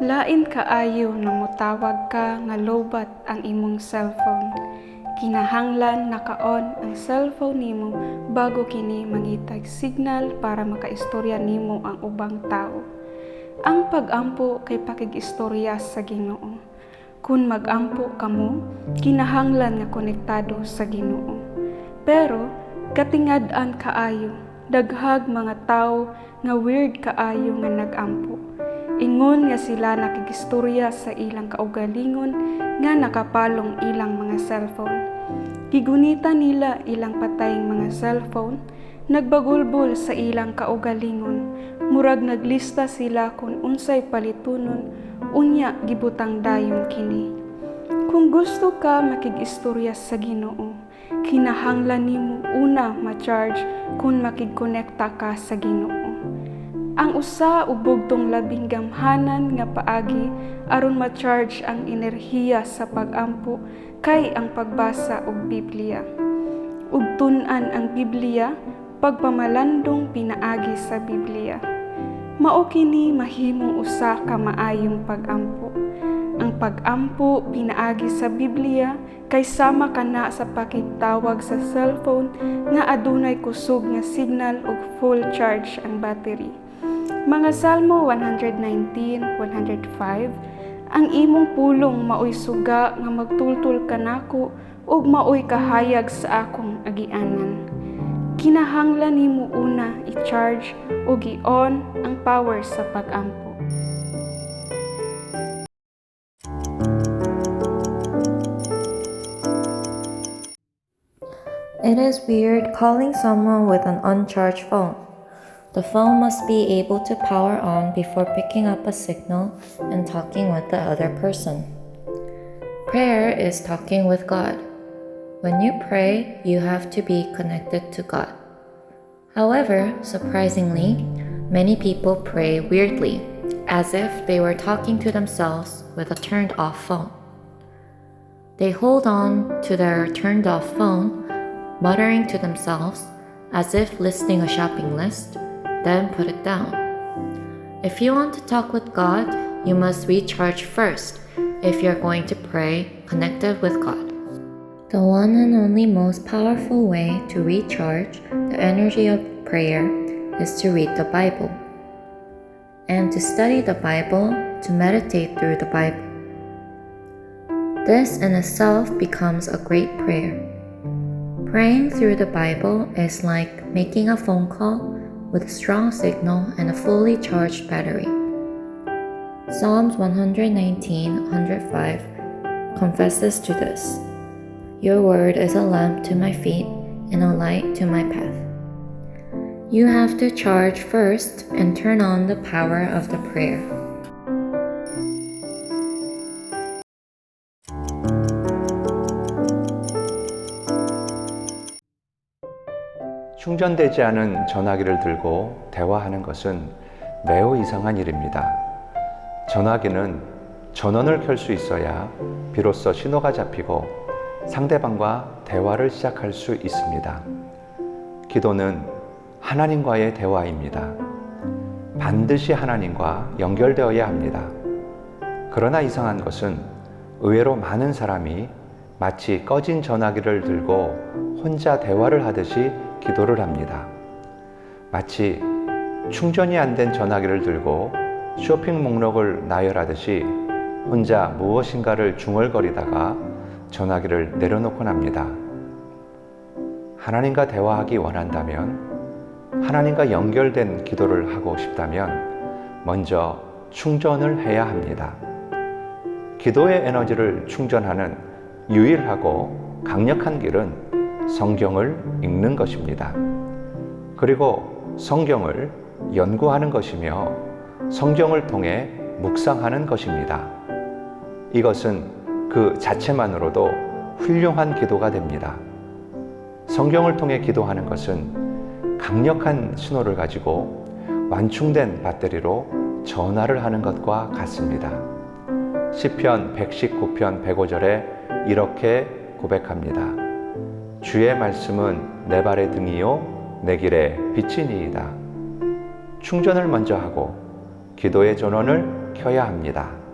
Lain kaayo na motawag ka nga lowbat ang imong cellphone. Kinahanglan naka-on ang cellphone nimo bago kini mangitag signal para makaistorya nimo ang ubang tawo. Ang pag-ampo kay pakig-istorya sa Ginoo. Kun mag-ampo kamo, kinahanglan nga konektado sa Ginoo. Pero katingad-an kaayo, daghag mga tawo nga weird kaayo nga nag-ampo. Ingon nga sila nakigistorya sa ilang kaugalingon nga nakapalong ilang mga cellphone. Gigunita nila ilang patayng mga cellphone, nagbagulbol sa ilang kaugalingon, murag naglista sila kung unsay palitunon, unya gibutang dayon kini. Kung gusto ka makig-istorya sa Ginoo, kinahanglan nimo una ma-charge kung makigkonekta ka sa Ginoo. Ang usa ug bugtong labing gamhanan nga paagi aron ma-charge ang enerhiya sa pag-ampo kay ang pagbasa og Biblia. Ug tun-an ang Biblia pagpamalandong pinaagi sa Biblia. Mao kini mahimong usa ka maayong pag-ampo. Ang pag-ampo pinaagi sa Biblia kay sama kana sa pakigtawag sa cellphone nga adunay kusog nga signal ug full charge ang battery. Mga Salmo 119:105, "Ang imong pulong maoy suga nga magtultol kanako ug maoy kahayag sa akong agianan." Kinahanglan nimo una i-charge ug i-on ang power sa pag-ampo. It is weird calling someone with an uncharged phone. The phone must be able to power on before picking up a signal and talking with the other person. Prayer is talking with God. When you pray, you have to be connected to God. However, surprisingly, many people pray weirdly, as if they were talking to themselves with a turned off phone. They hold on to their turned off phone, muttering to themselves as if listing a shopping list, then put it down. If you want to talk with God, you must recharge first if you're going to pray connected with God. The one and only most powerful way to recharge the energy of prayer is to read the Bible. And to study the Bible, to meditate through the Bible. This in itself becomes a great prayer. Praying through the Bible is like making a phone call with a strong signal and a fully charged battery. Psalms 119:105 confesses to this. "Your word is a lamp to my feet and a light to my path." You have to charge first and turn on the power of the prayer. 충전되지 않은 전화기를 들고 대화하는 것은 매우 이상한 일입니다. 전화기는 전원을 켤 수 있어야 비로소 신호가 잡히고 상대방과 대화를 시작할 수 있습니다. 기도는 하나님과의 대화입니다. 반드시 하나님과 연결되어야 합니다. 그러나 이상한 것은 의외로 많은 사람이 마치 꺼진 전화기를 들고 혼자 대화를 하듯이 기도를 합니다. 마치 충전이 안 된 전화기를 들고 쇼핑 목록을 나열하듯이 혼자 무엇인가를 중얼거리다가 전화기를 내려놓곤 합니다. 하나님과 대화하기 원한다면, 하나님과 연결된 기도를 하고 싶다면 먼저 충전을 해야 합니다. 기도의 에너지를 충전하는 유일하고 강력한 길은 성경을 읽는 것입니다. 그리고 성경을 연구하는 것이며 성경을 통해 묵상하는 것입니다. 이것은 그 자체만으로도 훌륭한 기도가 됩니다. 성경을 통해 기도하는 것은 강력한 신호를 가지고 완충된 배터리로 전화를 하는 것과 같습니다. 시편 119편 105절에 이렇게 고백합니다. "주의 말씀은 내 발의 등이요 내 길의 빛이니이다." 충전을 먼저 하고 기도의 전원을 켜야 합니다.